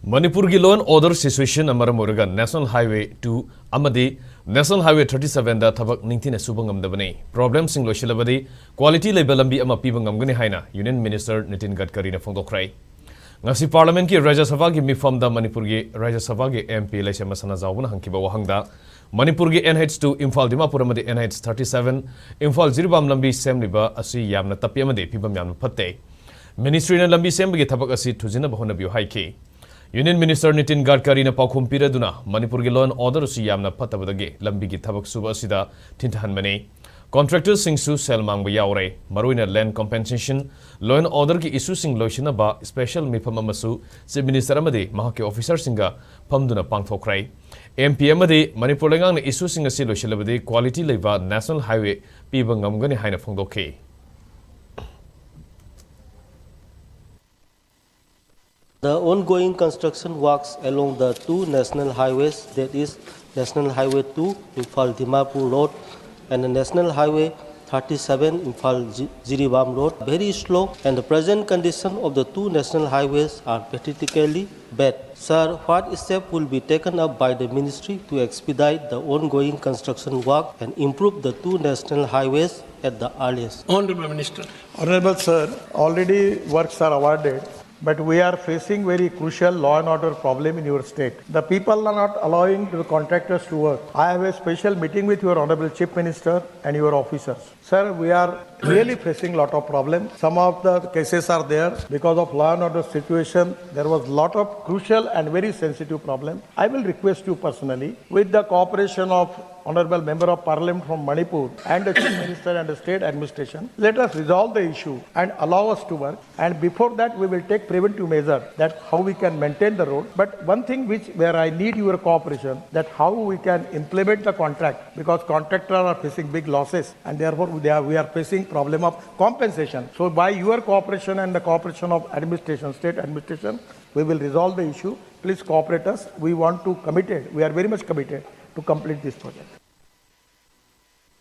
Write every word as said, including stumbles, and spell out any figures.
ꯃꯅꯤꯄꯨꯔꯒꯤ law and order situation ꯃꯔꯝ ꯑꯣꯏꯔꯒ National Highway two ꯑꯃꯗꯤ National Highway thirty seven ꯗ ꯊꯕꯛ ꯅꯤꯡꯊꯤꯅ ꯁꯨꯕ ꯉꯝꯗꯕꯅꯤ꯫ Problem ꯁꯤꯡ ꯂꯣꯏꯁꯤꯜꯂꯕꯗꯤ quality ꯂꯩꯕ ꯂꯝꯕꯤ ꯑꯃ ꯄꯤꯕ ꯉꯝꯒꯅꯤ ꯍꯥꯏꯅ Union Minister ꯅꯤꯇꯤꯟ ꯒꯗꯀꯔꯤꯅ ꯐꯣꯡꯗꯣꯛꯈ꯭ꯔꯦ꯫ ꯉꯁꯤ Parliament ꯀꯤ ꯔꯥꯖ꯭ꯌ ꯁꯚꯥꯒꯤ ꯃꯤꯐꯝꯗ ꯃꯅꯤꯄꯨꯔꯒꯤ ꯔꯥꯖ꯭ꯌ ꯁꯚꯥꯒꯤ M P ꯂꯩꯁꯦꯝꯕ ꯁꯅꯥꯖꯥꯎꯕꯅ ꯍꯪꯈꯤꯕ ꯋꯥꯍꯪꯗ, ꯃꯅꯤꯄꯨꯔꯒꯤ N H two Imphal Dimapur ꯑꯃꯗꯤ N H thirty seven Imphal Jiribam ꯂꯝꯕꯤ ꯁꯦꯝꯂꯤꯕ ꯑꯁꯤ ꯌꯥꯝꯅ ꯇꯞꯄꯤ ꯑꯃꯗꯤ ꯐꯤꯕꯝ ꯌꯥꯝꯅ ꯐꯠꯇꯦ꯫ Ministry ꯅ ꯂꯝꯕꯤ ꯁꯦꯝꯕꯒꯤ ꯊꯕꯛ ꯑꯁꯤ ꯊꯨꯖꯤꯟꯅꯕ ꯍꯣꯠꯅꯕꯤꯌꯨ ꯍꯥꯏꯈꯤ꯫ Union Minister ꯅꯤꯇꯤꯟ ꯒꯗꯀꯔꯤꯅ ꯄꯥꯎꯈꯨꯝ ꯄꯤꯔꯗꯨꯅ, ꯃꯅꯤꯄꯨꯔꯒꯤ law and order ꯑꯁꯤ ꯌꯥꯝꯅ ꯐꯠꯇꯕꯗꯒꯤ ꯂꯝꯕꯤꯒꯤ ꯊꯕꯛ ꯁꯨꯕ ꯑꯁꯤꯗ ꯊꯤꯟꯊꯍꯟꯕꯅꯤ꯫ Contractor ꯁꯤꯡꯁꯨ ꯁꯦꯜ ꯃꯥꯡꯕ ꯌꯥꯎꯔꯦ꯫ ꯃꯔꯨꯑꯣꯏꯅ land compensation, law and order ꯒꯤ issue ꯁꯤꯡ ꯂꯣꯏꯁꯤꯟꯅꯕ special ꯃꯤꯐꯝ ꯑꯃꯁꯨ Chief Minister ꯑꯃꯗꯤ ꯃꯍꯥꯛꯀꯤ officer ꯁꯤꯡꯒ ꯐꯝꯗꯨꯅ ꯄꯥꯡꯊꯣꯛꯈ꯭ꯔꯦ꯫ M P ꯑꯃꯗꯤ ꯃꯅꯤꯄꯨꯔ ꯂꯩꯉꯥꯛꯅ issue ꯁꯤꯡ ꯑꯁꯤ ꯂꯣꯏꯁꯤꯜꯂꯕꯗꯤ quality ꯂꯩꯕ National Highway ꯄꯤꯕ ꯉꯝꯒꯅꯤ ꯍꯥꯏꯅ ꯐꯣꯡꯗꯣꯛꯈꯤ꯫ The ongoing construction works along the two national highways, that is National Highway two Imphal Dimapur Road and the National Highway thirty-seven Imphal Ji- Jiribam Road, very slow, and the present condition of the two national highways are pathetically bad. Sir, what step will be taken up by the ministry to expedite the ongoing construction work and improve the two national highways at the earliest? Honorable Minister. Honorable Sir, already works are awarded, but we are facing very crucial law and order problem in your state. The people are not allowing the contractors to work. I have a special meeting with your Honorable Chief Minister and your officers. Sir, we are really facing lot of problem. Some of the cases are there because of law and order situation. There was lot of crucial and very sensitive problem. I will request you personally, with the cooperation of Honorable Member of Parliament from Manipur and the Chief Minister and the state administration, let us resolve the issue and allow us to work. And before that, we will take preventive measure that how we can maintain the road. But one thing which where I need your cooperation, that how we can implement the contract, because contractors are facing big losses and therefore they are, we are facing problem of compensation. So by your cooperation and the cooperation of administration, state administration, we will resolve the issue. Please cooperate us. We want to committed. We are very much committed to complete this project.